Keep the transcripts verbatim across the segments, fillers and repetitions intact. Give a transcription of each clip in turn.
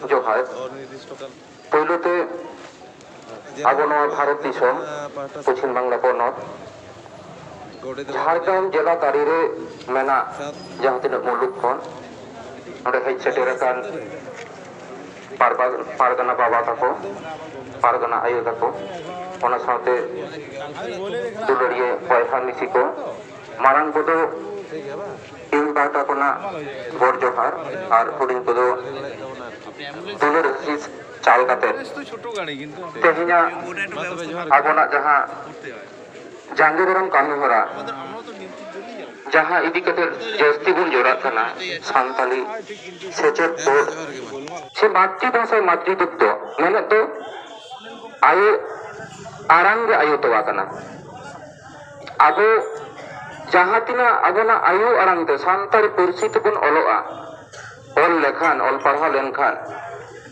ᱡᱚᱦᱟᱨ᱾ ᱯᱳᱭᱞᱳ ᱛᱮ ᱟᱵᱚ ᱱᱚᱣᱟ ᱵᱷᱟᱨᱚᱛ ᱫᱤᱥᱚᱢ, ᱯᱚᱪᱷᱤᱢ ᱵᱟᱝᱞᱟ ᱯᱚᱱᱚᱛ, ᱡᱷᱟᱲᱜᱨᱟᱢ ᱡᱮᱞᱟ ᱛᱟᱹᱨᱤ ᱨᱮ ᱢᱮᱱᱟᱜ ᱡᱟᱦᱟᱸ ᱛᱤᱱᱟᱹᱜ ᱢᱩᱞᱩᱠ ᱠᱷᱚᱱ ᱱᱚᱰᱮ ᱦᱮᱡ ᱥᱮᱴᱮᱨ ᱟᱠᱟᱱ ᱯᱟᱨᱵᱟ-, ᱯᱟᱨᱜᱟᱱᱟ ᱵᱟᱵᱟ ᱛᱟᱠᱚ, ᱯᱟᱨᱜᱟᱱᱟ ᱟᱭᱳ ᱛᱟᱠᱚ, ᱚᱱᱟ ᱥᱟᱶᱛᱮ ᱫᱩᱞᱟᱹᱲᱤᱭᱟᱹ ᱵᱚᱭᱦᱟ ᱢᱤᱥᱤ ᱠᱚ, ᱢᱟᱨᱟᱝ ᱠᱚᱫᱚ ᱤᱧ ᱯᱟᱦᱴᱟ ᱠᱷᱚᱱᱟᱜ ᱜᱚᱰ ᱡᱚᱦᱟᱨ ᱟᱨ ᱦᱩᱰᱤᱧ ᱠᱚᱫᱚ ᱫᱩᱞᱟᱹᱲ ᱟᱥᱤᱥ ᱪᱟᱞ ᱠᱟᱛᱮ ᱛᱮᱦᱮᱧᱟᱜ ᱟᱵᱚᱱᱟᱜ ᱡᱟᱦᱟᱸ ᱡᱟᱸᱜᱮ ᱫᱟᱨᱟᱢ ᱠᱟᱹᱢᱤ ᱦᱚᱨᱟ, ᱡᱟᱦᱟᱸ ᱤᱫᱤ ᱠᱟᱛᱮ ᱡᱟᱹᱥᱛᱤ ᱵᱚᱱ ᱡᱚᱨᱟᱜ ᱠᱟᱱᱟ, ᱥᱟᱱᱛᱟᱞᱤ ᱥᱮᱪᱮᱫ ᱵᱳᱨᱰ ᱥᱮ ᱢᱟᱛᱨᱤ ᱵᱷᱟᱥᱟ ᱢᱟᱛᱨᱤ ᱫᱩᱜᱽᱫᱷᱚ ᱢᱮᱱᱮᱫ ᱫᱚ ᱟᱭᱳ ᱟᱲᱟᱝ ᱜᱮ ᱟᱭᱳ ᱛᱚᱣᱟ ᱠᱟᱱᱟ᱾ ᱟᱵᱚ ᱡᱟᱦᱟᱸ ᱛᱤᱱᱟᱹᱜ ᱟᱵᱚᱱᱟᱜ ᱟᱭᱳ ᱟᱲᱟᱝ ᱛᱮ ᱥᱟᱱᱛᱟᱲᱤ ᱯᱟᱹᱨᱥᱤ ᱛᱮᱵᱚᱱ ᱚᱞᱚᱜᱼᱟ, ᱚᱞ ᱞᱮᱠᱷᱟᱱ, ᱚᱞ ᱯᱟᱲᱦᱟᱣ ᱞᱮᱱᱠᱷᱟᱱ,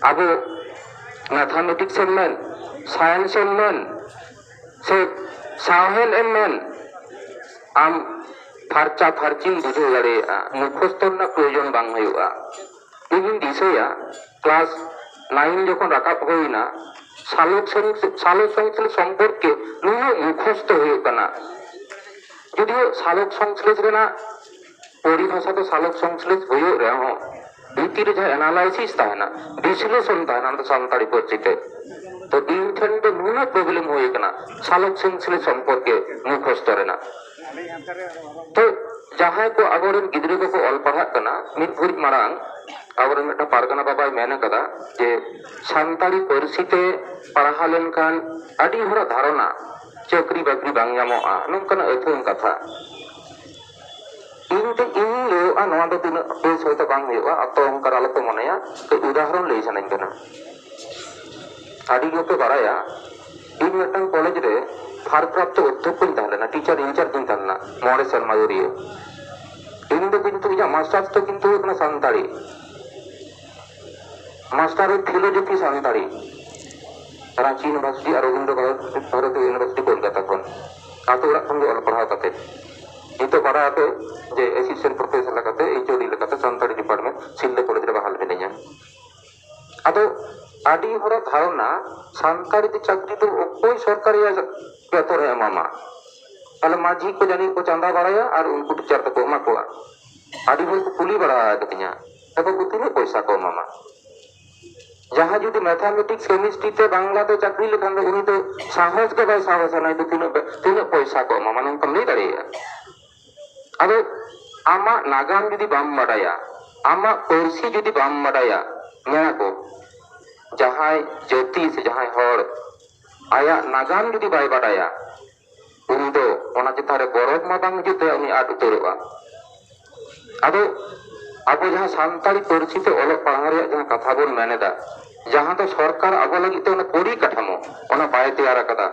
ᱟᱵᱚ ᱢᱮᱛᱷᱟᱢᱮᱴᱤᱠᱥ ᱮᱢ ᱢᱮᱱ, ᱥᱟᱭᱮᱱᱥ ᱮᱢ ᱢᱮᱱ, ᱥᱮ ᱥᱟᱶᱦᱮᱫ ᱮᱢ ᱢᱮᱱ, ᱟᱢ ᱯᱷᱟᱨᱪᱟ ᱯᱷᱟᱨᱪᱤᱢ ᱵᱩᱡᱷᱟᱹᱣ ᱫᱟᱲᱮᱭᱟᱜᱼᱟ, ᱢᱩᱠᱷᱚᱥᱛᱚ ᱨᱮᱱᱟᱜ ᱯᱨᱚᱭᱳᱡᱚᱱ ᱵᱟᱝ ᱦᱩᱭᱩᱜᱼᱟ᱾ ᱤᱧᱤᱧ ᱫᱤᱥᱟᱹᱭᱟ, ᱠᱞᱟᱥ ᱱᱟᱭᱤᱱ ᱡᱚᱠᱷᱚᱱ ᱨᱟᱠᱟᱵ ᱦᱩᱭᱱᱟ, ᱥᱟᱞᱚᱠ ᱥᱚᱝ-, ᱥᱟᱞᱚᱠ ᱥᱚᱝᱥᱞᱮᱥ ᱥᱚᱢᱯᱚᱨᱠᱮ ᱱᱩᱱᱟᱹᱜ ᱢᱩᱠᱷᱚᱥᱛᱚ ᱦᱩᱭᱩᱜ ᱠᱟᱱᱟ᱾ ᱡᱩᱫᱤᱭᱳ ᱥᱟᱞᱚᱠ ᱥᱚᱝᱥᱞᱮᱥ ᱨᱮᱱᱟᱜ ᱯᱚᱨᱤᱵᱷᱟᱥᱟ ᱫᱚ ᱥᱟᱞᱚᱠ ᱥᱚᱝᱥᱞᱮᱥ ᱦᱩᱭᱩᱜ ᱨᱮᱦᱚᱸ, ᱵᱷᱤᱛᱤᱨ ᱨᱮ ᱡᱟᱦᱟᱸ ᱮᱱᱟᱞᱟᱭᱥᱤᱥ ᱛᱟᱦᱮᱱᱟ, ᱵᱤᱥᱞᱮᱥᱚᱱ ᱛᱟᱦᱮᱱᱟ, ᱚᱱᱟ ᱫᱚ ᱥᱟᱱᱛᱟᱲᱤ ᱯᱟᱹᱨᱥᱤ ᱛᱮ᱾ ᱛᱚ ᱤᱧ ᱴᱷᱮᱱ ᱫᱚ ᱱᱩᱱᱟᱹᱜ ᱯᱨᱚᱵᱞᱮᱢ ᱦᱩᱭ ᱠᱟᱱᱟ ᱥᱟᱞᱚᱠ ᱥᱚᱝᱥᱞᱮᱥ ᱥᱚᱢᱯᱚᱨᱠᱮ ᱢᱩᱠᱷᱚᱥᱛᱚ ᱨᱮᱱᱟᱜ᱾ ᱛᱚ ᱡᱟᱦᱟᱸᱭ ᱠᱚ ᱟᱵᱚᱨᱮᱱ ᱜᱤᱫᱽᱨᱟᱹ ᱠᱚᱠᱚ ᱚᱞ ᱯᱟᱲᱦᱟᱜ ᱠᱟᱱᱟ, ᱢᱤᱫ ᱜᱷᱟᱹᱲᱤᱡ ᱢᱟᱲᱟᱝ ᱟᱵᱚᱨᱮᱱ ᱢᱤᱫᱴᱟᱝ ᱯᱟᱨᱜᱟᱱᱟ ᱵᱟᱵᱟᱭ ᱢᱮᱱ ᱟᱠᱟᱫᱟ ᱡᱮ ᱥᱟᱱᱛᱟᱲᱤ ᱯᱟᱹᱨᱥᱤ ᱛᱮ ᱯᱟᱲᱦᱟᱣ ᱞᱮᱱᱠᱷᱟᱱ ᱟᱹᱰᱤ ᱦᱚᱲᱟᱜ ᱫᱷᱟᱨᱚᱱᱟ ᱪᱟᱹᱠᱨᱤ ᱵᱟᱹᱠᱨᱤ ᱵᱟᱝ ᱧᱟᱢᱚᱜᱼᱟ, ᱱᱚᱝᱠᱟᱱᱟᱜ ᱟᱹᱛᱷᱟᱹᱲᱟᱹ ᱠᱟᱛᱷᱟ᱾ ᱤᱧ ᱛᱮ ᱤᱧᱤᱧ ᱞᱟᱹᱭᱚᱜᱼᱟ, ᱱᱚᱣᱟ ᱫᱚ ᱛᱤᱱᱟᱹᱜ ᱵᱮᱥ ᱦᱚᱭᱛᱳ ᱵᱟᱝ ᱦᱩᱭᱩᱜᱼᱟ, ᱟᱯᱮ ᱚᱱᱠᱟ ᱟᱞᱚᱯᱮ ᱢᱚᱱᱮᱭᱟ, ᱠᱟᱹᱡ ᱩᱫᱟᱦᱚᱨᱚᱱ ᱞᱟᱹᱭ ᱥᱟᱱᱟᱧ ᱠᱟᱱᱟ᱾ ᱟᱹᱰᱤ ᱜᱮᱯᱮ ᱵᱟᱲᱟᱭᱟ, ᱤᱧ ᱢᱤᱫᱴᱟᱝ ᱠᱚᱞᱮᱡᱽ ᱨᱮ ᱵᱷᱟᱨᱯᱨᱟᱯᱛᱚ ᱚᱫᱽᱫᱷᱚᱠᱠᱚᱧ ᱛᱟᱦᱮᱸ ᱞᱮᱱᱟ, ᱴᱤᱪᱟᱨ ᱤᱱᱪᱟᱨᱡᱽ ᱤᱧ ᱛᱟᱦᱮᱸ ᱞᱮᱱᱟ ᱢᱚᱬᱮ ᱥᱮᱨᱢᱟ ᱫᱷᱩᱨᱤᱭᱟᱹ᱾ ᱤᱧ ᱫᱚ ᱠᱤᱱᱛᱩ ᱤᱧᱟᱹᱜ ᱢᱟᱥᱴᱟᱨᱥ ᱫᱚ ᱠᱤᱱᱛᱩ ᱦᱩᱭᱩᱜ ᱠᱟᱱᱟ Santali, master of philosophy Santali, Ranchi university R Rabindra Bharati university Kolkata ᱠᱷᱚᱱ᱾ ᱟᱛᱳ ᱚᱲᱟᱜ ᱠᱷᱚᱱ ᱜᱮ ᱚᱞ ᱯᱟᱲᱦᱟᱣ ᱠᱟᱛᱮ ᱱᱤᱛᱚᱜ ᱵᱟᱲᱟᱭ ᱟᱯᱮ ᱡᱮ ᱮᱥᱤᱥᱴᱮᱱᱴ ᱯᱨᱚᱯᱷᱮᱥᱚᱨ ᱞᱮᱠᱟᱛᱮ, ᱮᱭᱤᱪ ᱳ ᱰᱤ ᱞᱮᱠᱟᱛᱮ ᱥᱟᱱᱛᱟᱲᱤ ᱰᱤᱯᱟᱨᱴᱢᱮᱱᱴ ᱥᱤᱞᱫᱟᱹ ᱠᱚᱞᱮᱡᱽ ᱨᱮ ᱵᱟᱦᱟᱞ ᱢᱤᱱᱟᱹᱧᱟ᱾ ᱟᱫᱚ ᱟᱹᱰᱤ ᱦᱚᱲᱟᱜ ᱫᱷᱟᱨᱚᱱᱟ, ᱥᱟᱱᱛᱟᱲᱤ ᱛᱮ ᱪᱟᱹᱠᱨᱤ ᱫᱚ ᱚᱠᱚᱭ ᱥᱚᱨᱠᱟᱨᱤᱭᱟ ᱵᱮᱛᱚᱱ ᱮ ᱮᱢᱟᱢᱟ? ᱛᱟᱦᱞᱮ ᱢᱟᱹᱡᱷᱤ ᱠᱚ ᱡᱟᱹᱱᱤᱡ ᱠᱚ ᱪᱟᱸᱫᱟ ᱵᱟᱲᱟᱭᱟ ᱟᱨ ᱩᱱᱠᱩ ᱴᱤᱪᱟᱨ ᱫᱚᱠᱚ ᱮᱢᱟ ᱠᱚᱣᱟ᱾ ᱟᱹᱰᱤ ᱦᱚᱲ ᱠᱚ ᱠᱩᱞᱤ ᱵᱟᱲᱟ ᱟᱠᱟᱫᱤᱧᱟ, "ᱮ ᱵᱟᱹᱵᱩ, ᱛᱤᱱᱟᱹᱜ ᱯᱚᱭᱥᱟ ᱠᱚ ᱮᱢᱟᱢᱟ?" ᱡᱟᱦᱟᱸᱭ ᱡᱩᱫᱤ ᱢᱮᱛᱷᱟᱢᱮᱴᱤᱠᱥ, ᱠᱮᱢᱤᱥᱴᱨᱤ ᱛᱮ, ᱵᱟᱝᱞᱟ ᱛᱮ ᱪᱟᱹᱠᱨᱤ ᱞᱮᱠᱷᱟᱱ ᱫᱚ, ᱩᱱᱤ ᱫᱚ ᱥᱟᱦᱚᱥ ᱜᱮ ᱵᱟᱭ ᱥᱟᱦᱚᱥᱟ, ᱱᱩᱭ ᱫᱚ ᱛᱤᱱᱟᱹᱜ ᱵᱮ-, ᱛᱤᱱᱟᱹᱜ ᱯᱚᱭᱥᱟ ᱠᱚ ᱮᱢᱟᱢᱟ, ᱱᱚᱝᱠᱟᱢ ᱞᱟᱹᱭ ᱫᱟᱲᱮᱭᱟᱜᱼᱟ? ᱟᱫᱚ ᱟᱢᱟᱜ ᱱᱟᱜᱟᱢ ᱡᱩᱫᱤ ᱵᱟᱢ ᱵᱟᱰᱟᱭᱟ, ᱟᱢᱟᱜ ᱯᱟᱹᱨᱥᱤ ᱡᱩᱫᱤ ᱵᱟᱢ ᱵᱟᱰᱟᱭᱟ, ᱢᱮᱱᱟ ᱠᱚ, ᱡᱟᱦᱟᱸᱭ ᱡᱟᱹᱛᱤ ᱥᱮ ᱡᱟᱦᱟᱸᱭ ᱦᱚᱲ ᱟᱭᱟᱜ ᱱᱟᱜᱟᱢ ᱡᱩᱫᱤ ᱵᱟᱭ ᱵᱟᱰᱟᱭᱟ, ᱩᱱᱤ ᱫᱚ ᱚᱱᱟ ᱪᱮᱛᱟᱱ ᱨᱮ ᱜᱚᱨᱚᱵᱽ ᱢᱟ ᱵᱟᱝ ᱦᱤᱡᱩᱜ ᱛᱟᱭᱟ, ᱩᱱᱤ ᱟᱫ ᱩᱛᱟᱹᱨᱚᱜᱼᱟ᱾ ᱟᱫᱚ ᱟᱵᱚ ᱡᱟᱦᱟᱸ ᱥᱟᱱᱛᱟᱲᱤ ᱯᱟᱹᱨᱥᱤ ᱛᱮ ᱚᱞᱚᱜ ᱯᱟᱲᱦᱟᱣ ᱨᱮᱭᱟᱜ ᱡᱟᱦᱟᱸ ᱠᱟᱛᱷᱟ ᱵᱚᱱ ᱢᱮᱱ ᱮᱫᱟ, ᱡᱟᱦᱟᱸ ᱫᱚ ᱥᱚᱨᱠᱟᱨ ᱟᱵᱚ ᱞᱟᱹᱜᱤᱫ ᱛᱮ ᱚᱱᱟ ᱯᱚᱨᱤᱠᱟᱴᱷᱟᱢᱳ ᱚᱱᱟ ᱵᱟᱭ ᱛᱮᱭᱟᱨ ᱟᱠᱟᱫᱟ᱾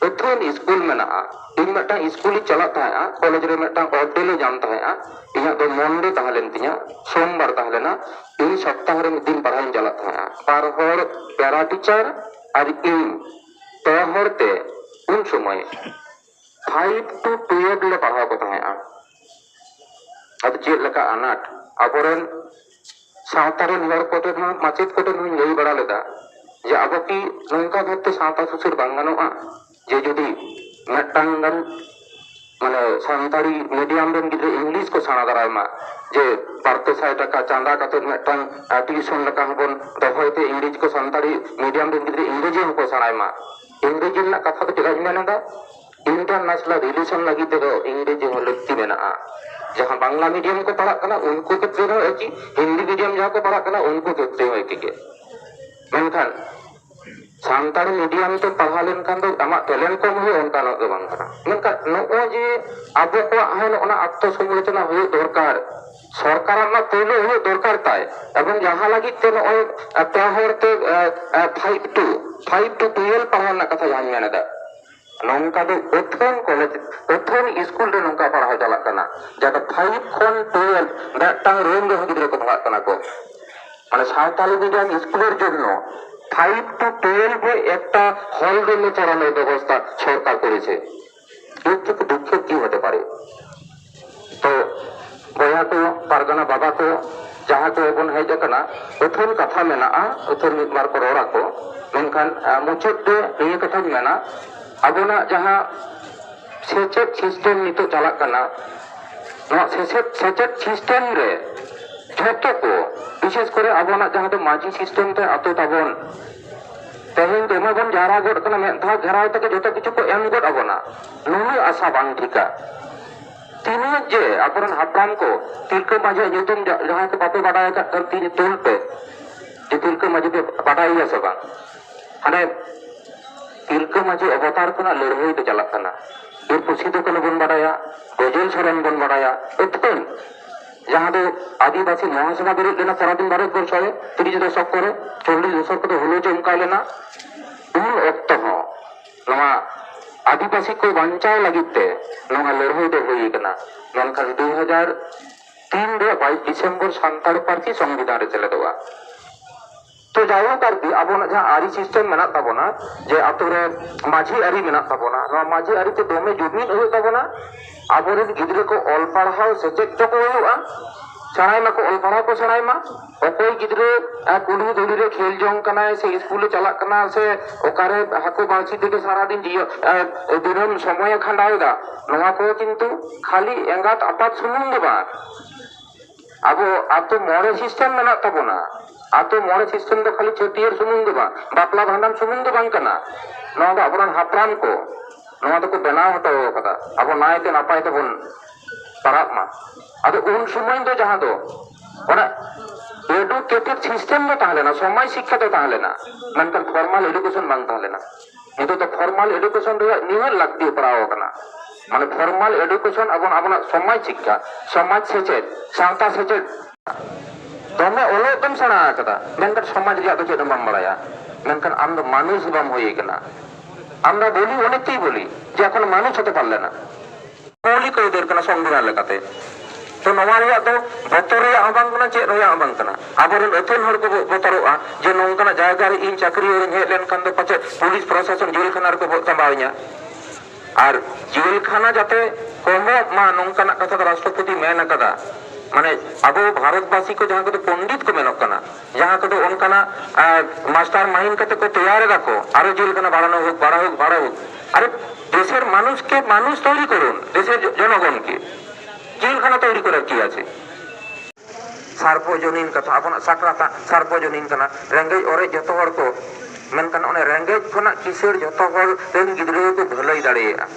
ᱟᱹᱛᱷᱟᱹᱱ ᱥᱠᱩᱞ ᱢᱮᱱᱟᱜᱼᱟ᱾ ᱤᱧ ᱢᱤᱫᱴᱟᱝ ᱥᱠᱩᱞᱤᱧ ᱪᱟᱞᱟᱜ ᱛᱟᱦᱮᱸᱜᱼᱟ, ᱠᱚᱞᱮᱡᱽ ᱨᱮ ᱢᱤᱫᱴᱟᱝ ᱚᱯᱷ ᱰᱮ ᱞᱮ ᱧᱟᱢ ᱛᱟᱦᱮᱸᱜᱼᱟ᱾ ᱤᱧᱟᱹᱜ ᱫᱚ ᱢᱚᱱᱰᱮ ᱛᱟᱦᱮᱸ ᱞᱮᱱ ᱛᱤᱧᱟᱹ, ᱥᱳᱢᱵᱟᱨ ᱛᱟᱦᱮᱸ ᱞᱮᱱᱟ᱾ ᱤᱧ ᱥᱚᱯᱛᱟᱦᱚ ᱨᱮ ᱢᱤᱫ ᱫᱤᱱ ᱯᱟᱲᱦᱟᱣᱤᱧ ᱪᱟᱞᱟᱜ ᱛᱟᱦᱮᱸᱜᱼᱟ᱾ ᱵᱟᱨ ᱦᱚᱲ ᱯᱮᱨᱟ ᱴᱤᱪᱟᱨ ᱟᱨ ᱤᱧ, ᱯᱮ ᱦᱚᱲ ᱛᱮ ᱩᱱ ᱥᱚᱢᱚᱭ ᱯᱷᱟᱭᱤᱵᱷ ᱴᱩ ᱴᱩᱭᱮᱞᱵᱷ ᱞᱮ ᱯᱟᱲᱦᱟᱣ ᱠᱚ ᱛᱟᱦᱮᱸᱜᱼᱟ᱾ ᱟᱫᱚ ᱪᱮᱫ ᱞᱮᱠᱟ ᱟᱱᱟᱴ ᱟᱵᱚᱨᱮᱱ ᱥᱟᱶᱛᱟ ᱨᱮᱱ ᱦᱚᱲ ᱠᱚᱴᱷᱮᱱ ᱦᱚᱸ, ᱢᱟᱪᱮᱫ ᱠᱚᱴᱷᱮᱱ ᱦᱚᱸᱧ ᱞᱟᱹᱭ ᱵᱟᱲᱟ ᱞᱮᱫᱟ ᱡᱮ ᱟᱵᱚ ᱠᱤ ᱱᱚᱝᱠᱟ ᱵᱷᱟᱵᱛᱮ ᱥᱟᱶᱛᱟ ᱥᱩᱥᱟᱹᱨ ᱵᱟᱝ ᱜᱟᱱᱚᱜᱼᱟ ᱡᱮ ᱡᱩᱫᱤ ᱢᱤᱫᱴᱟᱝ ᱜᱟᱱ ᱢᱟᱱᱮ ᱥᱟᱱᱛᱟᱲᱤ ᱢᱤᱰᱤᱭᱟᱢ ᱨᱮᱱ ᱜᱤᱫᱽᱨᱟᱹ ᱤᱝᱞᱤᱥ ᱠᱚ ᱥᱮᱬᱟ ᱫᱟᱨᱟᱭ ᱢᱟ, ᱡᱮ ᱵᱟᱨ ᱯᱮ ᱥᱟᱭ ᱴᱟᱠᱟ ᱪᱟᱸᱫᱟ ᱠᱟᱛᱮ ᱢᱤᱫᱴᱟᱝ ᱴᱤᱭᱩᱥᱚᱱ ᱞᱮᱠᱟ ᱦᱚᱸᱵᱚᱱ ᱫᱚᱦᱚᱭ ᱛᱮ ᱤᱝᱨᱮᱡᱤ ᱠᱚ ᱥᱟᱱᱛᱟᱲᱤ ᱢᱤᱰᱤᱭᱟᱢ ᱨᱮᱱ ᱜᱤᱫᱽᱨᱟᱹ ᱤᱝᱨᱮᱡᱤ ᱦᱚᱸᱠᱚ ᱥᱮᱬᱟᱭ ᱢᱟ᱾ ᱤᱝᱨᱮᱡᱤ ᱨᱮᱱᱟᱜ ᱠᱟᱛᱷᱟ ᱫᱚ ᱪᱮᱫᱟᱜ ᱤᱧ ᱢᱮᱱ ᱮᱫᱟ? ᱤᱱᱴᱟᱨᱱᱮᱥᱱᱟᱞ ᱨᱤᱞᱮᱥᱚᱱ ᱞᱟᱹᱜᱤᱫ ᱛᱮᱫᱚ ᱤᱝᱨᱮᱡᱤ ᱦᱚᱸ ᱞᱟᱹᱠᱛᱤ ᱢᱮᱱᱟᱜᱼᱟ᱾ ᱡᱟᱦᱟᱸ ᱵᱟᱝᱞᱟ ᱢᱤᱰᱤᱭᱟᱢ ᱠᱚ ᱯᱟᱲᱦᱟᱜ ᱠᱟᱱᱟ ᱩᱱᱠᱩ ᱠᱷᱮᱛᱨᱮ ᱦᱚᱸ ᱮᱠᱤ, ᱦᱤᱱᱫᱤ ᱢᱤᱰᱤᱭᱟᱢ ᱡᱟᱦᱟᱸ ᱠᱚ ᱯᱟᱲᱦᱟᱜ ᱠᱟᱱᱟ ᱩᱱᱠᱩ ᱠᱷᱮᱛᱨᱮ ᱦᱚᱸ ᱮᱠᱤ ᱜᱮ᱾ ᱢᱮᱱᱠᱷᱟᱱ ᱥᱟᱱᱛᱟᱲᱤ ᱢᱤᱰᱤᱭᱟᱢ ᱛᱮ ᱯᱟᱲᱦᱟᱣ ᱞᱮᱱᱠᱷᱟᱱ ᱫᱚ ᱟᱢᱟᱜ ᱴᱮᱞᱮᱱᱴ ᱠᱚᱢ ᱦᱩᱭᱩᱜᱼᱟ, ᱚᱱᱠᱟᱱᱟᱜ ᱫᱚ ᱵᱟᱝ ᱠᱟᱱᱟ᱾ ᱢᱮᱱᱠᱷᱟᱱ ᱱᱚᱜᱼᱚᱭ ᱡᱮ ᱟᱵᱚ ᱠᱚᱣᱟᱜ ᱦᱚᱸ ᱱᱚᱜᱼᱚ ᱱᱟ ᱟᱛᱢᱚ ᱥᱚᱢᱟᱞᱳᱪᱚᱱᱟ ᱦᱩᱭᱩᱜ ᱫᱚᱨᱠᱟᱨ, ᱥᱚᱨᱠᱟᱨᱟᱜ ᱢᱟ ᱯᱳᱭᱞᱳ ᱦᱩᱭᱩᱜ ᱫᱚᱨᱠᱟᱨ ᱛᱟᱭ, ᱮᱵᱚᱝ ᱡᱟᱦᱟᱸ ᱞᱟᱹᱜᱤᱫ ᱛᱮ ᱱᱚᱜᱼᱚᱭ ᱯᱮ ᱦᱚᱲ ᱛᱮ five to five to twelve ᱯᱟᱲᱦᱟᱣ ᱨᱮᱱᱟᱜ ᱠᱟᱛᱷᱟ ᱡᱟᱦᱟᱸᱧ ᱢᱮᱱ ᱮᱫᱟ, ᱱᱚᱝᱠᱟ ᱫᱚ ᱟᱹᱛᱷᱟᱹᱱ ᱠᱚᱞᱮᱡᱽ, ᱟᱹᱛᱷᱟᱹᱱ ᱥᱠᱩᱞ ᱨᱮ ᱱᱚᱝᱠᱟ ᱯᱟᱲᱦᱟᱣ ᱪᱟᱞᱟᱜ ᱠᱟᱱᱟ, ᱡᱟᱦᱟᱸ ᱫᱚ ᱯᱷᱟᱭᱤᱵᱷ ᱠᱷᱚᱱ ᱴᱩᱭᱮᱞᱵᱷ ᱢᱤᱫᱴᱟᱝ ᱨᱩᱢ ᱨᱮᱦᱚᱸ ᱜᱤᱫᱽᱨᱟᱹ ᱠᱚ ᱯᱟᱲᱦᱟᱜ ᱠᱟᱱᱟ ᱠᱚ᱾ মানে সাঁওতালি মিডিয়াম স্কুলের জন্য ফাইভ টু টুয়েলভ একটা হল রুমে পড়ানোর ব্যবস্থা সরকার করেছে। এর থেকে দুঃখের কি হতে পারে? তো বয়হাকো, পারগানা বাবাকো, ᱡᱟᱦᱟᱸ ᱠᱚ ᱵᱚᱱ ᱦᱮᱡ ᱟᱠᱟᱱᱟ, ᱟᱹᱛᱷᱟᱹᱱ ᱠᱟᱛᱷᱟ ᱢᱮᱱᱟᱜᱼᱟ, ᱟᱹᱛᱷᱟᱹᱱ ᱢᱤᱫ ᱵᱟᱨ ᱠᱚ ᱨᱚᱲ ᱟᱠᱚ, ᱢᱮᱱᱠᱷᱟᱱ ᱟᱸ, ᱢᱩᱪᱟᱹᱫ ᱨᱮ ᱱᱤᱭᱟᱹ ᱠᱟᱛᱷᱟᱧ ᱢᱮᱱᱟ, ᱟᱵᱚᱱᱟᱜ ᱡᱟᱦᱟᱸ ᱥᱮᱪᱮᱫ ᱥᱤᱥᱴᱮᱢ ᱱᱤᱛᱚᱜ ᱪᱟᱞᱟᱜ ᱠᱟᱱᱟ, ᱱᱚᱣᱟ ᱥᱮᱪᱮᱫ ᱥᱮᱪᱮᱫ ᱥᱤᱥᱴᱮᱢ ᱨᱮ ᱡᱷᱚᱛᱚ ᱠᱚ, ᱵᱤᱥᱮᱥ ᱠᱚᱨᱮ ᱟᱵᱚᱱᱟᱜ ᱡᱟᱦᱟᱸ ᱫᱚ ᱢᱟᱹᱡᱷᱤ ᱥᱤᱥᱴᱮᱢ ᱛᱮ ᱟᱛᱳ ᱛᱟᱵᱚᱱ, ᱛᱮᱦᱮᱧ ᱫᱚᱢᱮ ᱵᱚᱱ ᱡᱟᱣᱨᱟ ᱜᱚᱫ ᱠᱟᱱᱟ, ᱢᱤᱫ ᱫᱷᱟᱣ ᱜᱷᱮᱨᱟᱣ ᱛᱮᱜᱮ ᱡᱚᱛᱚ ᱠᱤᱪᱷᱩ ᱠᱚ ᱮᱢ ᱜᱚᱫ ᱟᱵᱚᱱᱟ, ᱱᱩᱱᱟᱹᱜ ᱟᱥᱟ ᱵᱟᱝ ᱴᱷᱤᱠᱟ᱾ ᱛᱤᱱᱟᱹᱜ ᱡᱮ ᱟᱵᱚᱨᱮᱱ ᱦᱟᱯᱲᱟᱢ ᱠᱚ ᱛᱤᱞᱠᱟᱹ ᱢᱟᱹᱡᱷᱤᱭᱟᱜ ᱧᱩᱛᱩᱢ ᱡᱟ- ᱡᱟᱦᱟᱸᱭ ᱠᱚ ᱵᱟᱯᱮ ᱵᱟᱰᱟᱭ ᱟᱠᱟᱫ ᱠᱷᱟᱱ ᱛᱤ ᱛᱩᱞ ᱯᱮ, ᱡᱮ ᱛᱤᱞᱠᱟᱹ ᱢᱟᱹᱡᱷᱤ ᱯᱮ ᱵᱟᱰᱟᱭᱮᱭᱟ ᱥᱮ ᱵᱟᱝ? ᱦᱟᱱᱮ ᱛᱤᱞᱠᱟᱹ ᱢᱟᱹᱡᱷᱤ ᱚᱵᱚᱛᱟᱨ ᱠᱷᱚᱱᱟᱜ ᱞᱟᱹᱲᱦᱟᱹᱭ ᱫᱚ ᱪᱟᱞᱟᱜ ᱠᱟᱱᱟ᱾ ᱮᱨᱯᱚᱨ ᱥᱤᱫᱩ ᱠᱟᱹᱱᱦᱩ ᱵᱚᱱ ᱵᱟᱰᱟᱭᱟ, ᱵᱨᱚᱡᱮᱱ ᱥᱚᱨᱮᱱ ᱵᱚᱱ ᱵᱟᱰᱟᱭᱟ, ᱮᱛᱠᱟᱹᱱ ᱡᱟᱦᱟᱸ ᱫᱚ ᱟᱹᱫᱤᱵᱟᱹᱥᱤ ᱢᱚᱦᱟᱥᱚᱵᱷᱟ ᱵᱮᱨᱮᱫ ᱞᱮᱱᱟ ᱥᱟᱨᱟᱫᱤᱱ ᱵᱷᱟᱨᱚᱛ ᱵᱚᱨᱥᱚ ᱨᱮ ᱛᱤᱨᱤᱥ ᱫᱚᱥᱚᱠ ᱠᱚᱨᱮ, ᱪᱚᱞᱞᱤᱥ ᱫᱚᱥᱚᱠ ᱠᱚᱫᱚ ᱦᱩᱞᱩ ᱪᱚᱢᱠᱟᱣ ᱞᱮᱱᱟ, ᱩᱱ ᱚᱠᱛᱚ ᱦᱚᱸ ᱱᱚᱣᱟ ᱟᱹᱫᱤᱵᱟᱹᱥᱤ ᱠᱚ ᱵᱟᱧᱪᱟᱣ ᱞᱟᱹᱜᱤᱫ ᱛᱮ ᱱᱚᱣᱟ ᱞᱟᱹᱲᱦᱟᱹᱭ ᱫᱚ ᱦᱩᱭ ᱠᱟᱱᱟ᱾ ᱢᱮᱱᱠᱷᱟᱱ ᱫᱩ ᱦᱟᱡᱟᱨ ᱛᱤᱱ ᱨᱮ ᱵᱟᱭᱤᱥ ᱰᱤᱥᱮᱢᱵᱚᱨ ᱥᱟᱱᱛᱟᱲ ᱯᱟᱹᱨᱥᱤ ᱥᱚᱝᱵᱤᱫᱷᱟᱱ ᱨᱮ ᱥᱮᱞᱮᱫᱚᱜᱼᱟ᱾ ᱛᱚ ᱡᱟᱭᱦᱳᱠ ᱟᱨᱠᱤ ᱟᱵᱚᱱᱟᱜ ᱡᱟᱦᱟᱸ ᱟᱹᱨᱤ ᱥᱤᱥᱴᱮᱢ ᱢᱮᱱᱟᱜ ᱛᱟᱵᱚᱱᱟ, ᱡᱮ ᱟᱛᱳ ᱨᱮ ᱢᱟᱹᱡᱷᱤ ᱟᱹᱨᱤ ᱢᱮᱱᱟᱜ ᱛᱟᱵᱚᱱᱟ, ᱱᱚᱣᱟ ᱢᱟᱹᱡᱷᱤ ᱟᱹᱨᱤ ᱛᱮ ᱫᱚᱢᱮ ᱡᱩᱢᱤᱫ ᱦᱩᱭᱩᱜ ᱛᱟᱵᱚᱱᱟ᱾ ᱟᱵᱚᱨᱮᱱ ᱜᱤᱫᱽᱨᱟᱹ ᱠᱚ ᱚᱞ ᱯᱟᱲᱦᱟᱣ ᱥᱮᱪᱮᱫ ᱦᱚᱪᱚ ᱠᱚ ᱦᱩᱭᱩᱜᱼᱟ, ᱥᱮᱬᱟᱭ ᱢᱟᱠᱚ, ᱚᱞ ᱯᱟᱲᱦᱟᱣ ᱠᱚ ᱥᱮᱬᱟᱭ ᱢᱟ᱾ ᱚᱠᱚᱭ ᱜᱤᱫᱽᱨᱟᱹ ᱟᱨ ᱠᱩᱞᱦᱤ ᱫᱷᱩᱲᱤ ᱨᱮ ᱠᱷᱮᱞ ᱡᱚᱝ ᱠᱟᱱᱟᱭ ᱥᱮ ᱤᱥᱠᱩᱞᱮ ᱪᱟᱞᱟᱜ ᱠᱟᱱᱟ ᱥᱮ ᱚᱠᱟᱨᱮ ᱦᱟᱹᱠᱩ ᱵᱟᱹᱲᱥᱤ ᱛᱮᱜᱮ ᱥᱟᱨᱟᱫᱤᱱ ᱡᱤᱭᱚ-, ᱮ, ᱫᱤᱱᱟᱹᱢ ᱥᱚᱢᱚᱭᱮ ᱠᱷᱟᱸᱰᱟᱣ ᱮᱫᱟ, ᱱᱚᱣᱟ ᱠᱚ ᱠᱤᱱᱛᱩ ᱠᱷᱟᱹᱞᱤ ᱮᱸᱜᱟᱛ ᱟᱯᱟᱛ ᱥᱩᱢᱩᱝ ᱫᱚ ᱵᱟᱝ, ᱟᱵᱚ ᱟᱛᱳ ᱢᱚᱬᱮ ᱥᱤᱥᱴᱮᱢ ᱢᱮᱱᱟᱜ ᱛᱟᱵᱚᱱᱟ᱾ ᱟᱛᱳ ᱢᱚᱬᱮ ᱥᱤᱥᱴᱮᱢ ᱫᱚ ᱠᱷᱟᱹᱞᱤ ᱪᱷᱟᱹᱴᱭᱟᱹᱨ ᱥᱩᱢᱩᱝ ᱫᱚ ᱵᱟᱝ, ᱵᱟᱯᱞᱟ ᱵᱷᱟᱸᱰᱟᱱ ᱥᱩᱢᱩᱝ ᱫᱚ ᱵᱟᱝ ᱠᱟᱱᱟ᱾ ᱱᱚᱣᱟ ᱫᱚ ᱟᱵᱚᱨᱮᱱ ᱦᱟᱯᱲᱟᱢ ᱠᱚ ᱱᱚᱣᱟ ᱫᱚᱠᱚ ᱵᱮᱱᱟᱣ ᱦᱚᱴᱚ ᱟᱠᱟᱫᱟ᱾ ᱟᱵᱚ ᱱᱟᱭᱛᱮ ᱱᱟᱯᱟᱭ ᱛᱮᱵᱚᱱ ᱯᱟᱲᱦᱟᱜ ᱢᱟ᱾ ᱟᱫᱚ ᱩᱱ ᱥᱚᱢᱚᱭ ᱫᱚ ᱡᱟᱦᱟᱸ ᱫᱚ ᱚᱱᱟ ᱮᱰᱩᱠᱮᱴᱮᱰ ᱥᱤᱥᱴᱮᱢ ᱫᱚ ᱛᱟᱦᱮᱸ ᱞᱮᱱᱟ, ᱥᱚᱢᱟᱡᱽ ᱥᱤᱠᱠᱷᱟ ᱫᱚ ᱛᱟᱦᱮᱸ ᱞᱮᱱᱟ, ᱢᱮᱱᱠᱷᱟᱱ ᱯᱷᱚᱨᱢᱟᱞ ᱮᱰᱩᱠᱮᱥᱚᱱ ᱵᱟᱝ ᱛᱟᱦᱮᱸ ᱞᱮᱱᱟ᱾ ᱱᱤᱛᱚᱜ ᱫᱚ ᱯᱷᱚᱨᱢᱟᱞ ᱮᱰᱩᱠᱮᱥᱚᱱ ᱨᱮᱭᱟᱜ ᱱᱤᱦᱟᱹᱛ ᱞᱟᱹᱠᱛᱤ ᱯᱟᱲᱟᱣ ᱟᱠᱟᱱᱟ᱾ ᱢᱟᱱᱮ ᱯᱷᱚᱨᱢᱟᱞ ᱮᱰᱩᱠᱮᱥᱚᱱ ᱟᱵᱚᱱ ᱟᱵᱚᱱᱟᱜ ᱥᱚᱢᱟᱡᱽ ᱥᱤᱠᱠᱷᱟ, ᱥᱚᱢᱟᱡᱽ ᱥᱮᱪᱮᱫ, ᱥᱟᱶᱛᱟ ᱥᱮᱪᱮᱫ ᱫᱚᱢᱮ ᱚᱞᱚᱜ ᱫᱚᱢ ᱥᱮᱬᱟ ᱟᱠᱟᱫᱟ, ᱢᱮᱱᱠᱷᱟᱱ ᱥᱚᱢᱟᱡᱽ ᱨᱮᱭᱟᱜ ᱫᱚ ᱪᱮᱫ ᱦᱚᱸ ᱵᱟᱢ ᱵᱟᱲᱟᱭᱟ, ᱢᱮᱱᱠᱷᱟᱱ ᱟᱢ ᱫᱚ ᱢᱟᱱᱩᱥ ᱵᱟᱢ ᱦᱩᱭ ᱟᱠᱟᱱᱟ᱾ ᱟᱢ ᱫᱚ ᱵᱚᱞᱤ ᱚᱱᱮᱛᱮᱭ ᱵᱚᱞᱤ ᱡᱮ ᱮᱠᱷᱚᱱ ᱢᱟᱱᱩᱥ ᱦᱚᱸᱛᱚ ᱯᱟᱞᱮᱱᱟ᱾ ᱢᱳᱣᱞᱤᱠ ᱟᱹᱭᱫᱟᱹᱨ ᱠᱟᱱᱟ ᱥᱚᱝᱵᱤᱫᱷᱟᱱ ᱞᱮᱠᱟᱛᱮ᱾ ᱛᱚ ᱱᱚᱣᱟ ᱨᱮᱭᱟᱜ ᱫᱚ ᱵᱚᱛᱚᱨ ᱨᱮᱭᱟᱜ ᱦᱚᱸ ᱵᱟᱝ ᱠᱟᱱᱟ, ᱪᱮᱫ ᱨᱮᱭᱟᱜ ᱦᱚᱸ ᱵᱟᱝ ᱠᱟᱱᱟ᱾ ᱟᱵᱚᱨᱮᱱ ᱟᱹᱛᱷᱟᱹᱱ ᱦᱚᱲ ᱠᱚ ᱵᱚ-, ᱵᱚᱛᱚᱨᱚᱜᱼᱟ ᱡᱮ ᱱᱚᱝᱠᱟᱱᱟᱜ ᱡᱟᱭᱜᱟ ᱨᱮ ᱤᱧ ᱪᱟᱹᱠᱨᱤ ᱨᱮᱧ ᱦᱮᱡ ᱞᱮᱱᱠᱷᱟᱱ ᱫᱚ ᱯᱟᱪᱮᱫ ᱯᱩᱞᱤᱥ ᱯᱨᱚᱥᱟᱥᱚᱱ ᱡᱮᱞ ᱠᱷᱟᱱᱟ ᱨᱮᱠᱚ ᱵᱚ-, ᱪᱟᱸᱵᱟᱣᱤᱧᱟ᱾ ᱟᱨ ᱡᱮᱞ ᱠᱷᱟᱱᱟ ᱡᱟᱛᱮ ᱠᱚᱢᱚᱜ ᱢᱟ, ᱱᱚᱝᱠᱟᱱᱟᱜ ᱠᱟᱛᱷᱟ ᱫᱚ ᱨᱟᱥᱴᱨᱚᱯᱚᱛᱤ ᱢᱮᱱ ᱟᱠᱟᱫᱟ᱾ ᱢᱟᱱᱮ ᱟᱵᱚ ᱵᱷᱟᱨᱚᱛᱵᱟᱥᱤ ᱠᱚ ᱡᱟᱦᱟᱸ ᱠᱚᱫᱚ ᱯᱚᱱᱰᱤᱛ ᱠᱚ ᱢᱮᱱᱚᱜ ᱠᱟᱱᱟ, ᱡᱟᱦᱟᱸ ᱠᱚᱫᱚ ᱚᱱᱠᱟᱱᱟᱜ ᱢᱟᱥᱴᱟᱨ ᱢᱟᱭᱤᱱᱰ ᱠᱟᱛᱮ ᱠᱚ ᱛᱮᱭᱟᱨ ᱮᱫᱟ ᱠᱚ, ᱟᱨᱚ ᱡᱮᱞ ᱠᱷᱟᱱᱟ ᱵᱟᱲᱟᱱᱚ ᱦᱳᱠ, ᱵᱟᱲᱟ ᱦᱳᱠ, ᱵᱟᱲᱟ ᱦᱳᱠ᱾ ᱟᱨᱮ, দেশের মানুষকে মানুষ তৈরি করুন, দেশের জ- জনগণকে। জেলখানা তৈরি করার কি আছে? সার্বজনীন ᱠᱟᱛᱷᱟ, ᱟᱵᱚᱱᱟᱜ ᱥᱟᱠᱨᱟᱛ ᱥᱟᱨᱵᱚᱡᱚᱱᱤᱱ ᱠᱟᱱᱟ, ᱨᱮᱸᱜᱮᱡ ᱚᱨᱮᱡ ᱡᱚᱛᱚ ᱦᱚᱲ ᱠᱚ᱾ ᱢᱮᱱᱠᱷᱟᱱ ᱚᱱᱮ ᱨᱮᱸᱜᱮᱡ ᱠᱷᱚᱱᱟᱜ ᱠᱤᱥᱟᱹᱬ ᱡᱚᱛᱚ ᱦᱚᱲ ᱨᱮᱱ ᱜᱤᱫᱽᱨᱟᱹ ᱜᱮᱠᱚ ᱵᱷᱟᱹᱞᱟᱹᱭ ᱫᱟᱲᱮᱭᱟᱜᱼᱟ᱾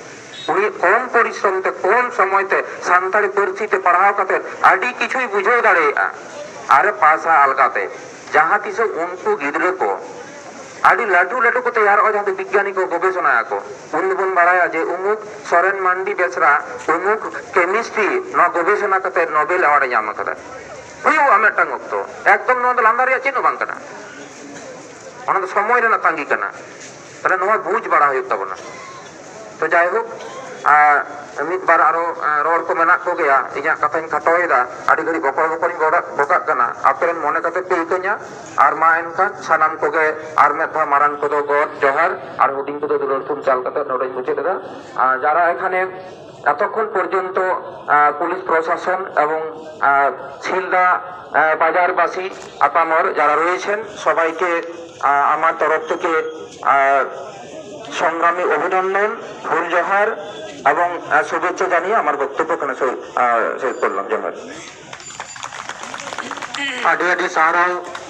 ᱩᱱᱤ ᱠᱚᱢ ᱯᱚᱨᱤᱥᱨᱚᱢ ᱛᱮ, ᱠᱚᱢ ᱥᱚᱢᱚᱭ ᱛᱮ ᱥᱟᱱᱛᱟᱲᱤ ᱯᱟᱹᱨᱥᱤ ᱛᱮ ᱯᱟᱲᱦᱟᱣ ᱠᱟᱛᱮ ᱟᱹᱰᱤ ᱠᱤᱪᱷᱩᱭ ᱵᱩᱡᱷᱟᱹᱣ ᱫᱟᱲᱮᱭᱟᱜᱼᱟ᱾ ᱟᱨᱮ ᱯᱟᱥᱟ ᱟᱞᱜᱟᱛᱮ᱾ ᱡᱟᱦᱟᱸ ᱛᱤᱥᱚᱜ ᱩᱱᱠᱩ ᱜᱤᱫᱽᱨᱟᱹ ᱠᱚ ᱟᱹᱰᱤ ᱞᱟᱹᱴᱩ ᱞᱟᱹᱴᱩ ᱠᱚ ᱛᱮᱭᱟᱨᱚᱜᱼᱟ, ᱡᱟᱦᱟᱸ ᱫᱚ ᱵᱤᱜᱽᱜᱟᱱᱤ ᱠᱚ ᱜᱚᱵᱮᱥᱚᱱᱟᱭᱟᱠᱚ, ᱩᱱ ᱫᱚᱵᱚᱱ ᱵᱟᱲᱟᱭᱟ ᱡᱮ ᱩᱢᱩᱠ ᱥᱚᱨᱮᱱ ᱢᱟᱱᱰᱤ ᱵᱮᱥᱨᱟ ᱩᱢᱩᱠ ᱠᱮᱢᱤᱥᱴᱨᱤ ᱱᱚᱣᱟ ᱜᱚᱵᱮᱥᱚᱱᱟ ᱠᱟᱛᱮ ᱱᱳᱵᱮᱞ ᱮᱣᱟᱨᱰ ᱮ ᱧᱟᱢ ᱟᱠᱟᱫᱟ᱾ ᱦᱩᱭᱩᱜᱼᱟ ᱢᱤᱫᱴᱟᱝ ᱚᱠᱛᱚ, ᱮᱠᱫᱚᱢ ᱱᱚᱣᱟ ᱫᱚ ᱞᱟᱸᱫᱟ ᱨᱮᱭᱟᱜ ᱪᱮᱫ ᱦᱚᱸ ᱵᱟᱝ ᱠᱟᱱᱟ᱾ ᱚᱱᱟ ᱫᱚ ᱥᱚᱢᱚᱭ ᱨᱮᱱᱟᱜ ᱛᱟᱸᱜᱤ ᱠᱟᱱᱟ᱾ ᱛᱟᱦᱞᱮ ᱱᱚᱣᱟ ᱵᱩᱡᱽ ᱵᱟᱲᱟ ᱦᱩᱭᱩᱜ ᱛᱟᱵᱚᱱᱟ᱾ ᱛᱚ ᱡᱟᱭᱦᱳᱠ, ᱟᱨ ᱢᱤᱫ ᱵᱟᱨ ᱟᱨᱚ, ᱟᱨ ᱨᱚᱲ ᱠᱚ ᱢᱮᱱᱟᱜ ᱠᱚᱜᱮᱭᱟ, ᱤᱧᱟᱹᱜ ᱠᱟᱛᱷᱟᱧ ᱠᱷᱟᱴᱚᱭᱮᱫᱟ, ᱟᱹᱰᱤ ᱜᱷᱟᱹᱲᱤᱡ ᱵᱚᱠᱚᱲ ᱵᱚᱠᱚᱲᱤᱧ ᱨᱚᱲ ᱵᱚᱠᱟᱜ ᱠᱟᱱᱟ, ᱟᱯᱮ ᱨᱮᱱ ᱢᱚᱱᱮ ᱠᱟᱛᱮ ᱯᱮ ᱤᱠᱟᱹᱧᱟ᱾ ᱟᱨ ᱢᱟ ᱮᱱᱠᱷᱟᱱ ᱥᱟᱱᱟᱢ ᱠᱚᱜᱮ ᱟᱨ ᱢᱤᱫ ᱫᱷᱟᱣ ᱢᱟᱨᱟᱝ ᱠᱚᱫᱚ ᱜᱚᱰ ᱡᱚᱦᱟᱨ, ᱟᱨ ᱦᱩᱰᱤᱧ ᱠᱚᱫᱚ ᱫᱩᱞᱟᱹᱲ ᱛᱷᱩᱢ ᱪᱟᱞ ᱠᱟᱛᱮ ᱱᱚᱰᱮᱧ ᱢᱩᱪᱟᱹᱫ ᱮᱫᱟ᱾ ᱟᱨ ᱡᱟᱨᱟ ᱮᱠᱷᱟᱱᱮ এতক্ষণ পর্যন্ত আহ, পুলিশ প্রশাসন এবং আহ, শিলদা আহ, বাজারবাসী আপামর যারা রয়েছেন, সবাইকে আহ, আমার তরফ থেকে আহ, সংগ্রামী অভিনন্দন, ফুল জোহার এবং আহ, শুভেচ্ছা জানিয়ে আমার বক্তব্য এখানে শেষ, আহ, শেষ করলাম। জোহার। ᱟᱹᱰᱤ ᱟᱹᱰᱤ ᱥᱟᱨᱦᱟᱣ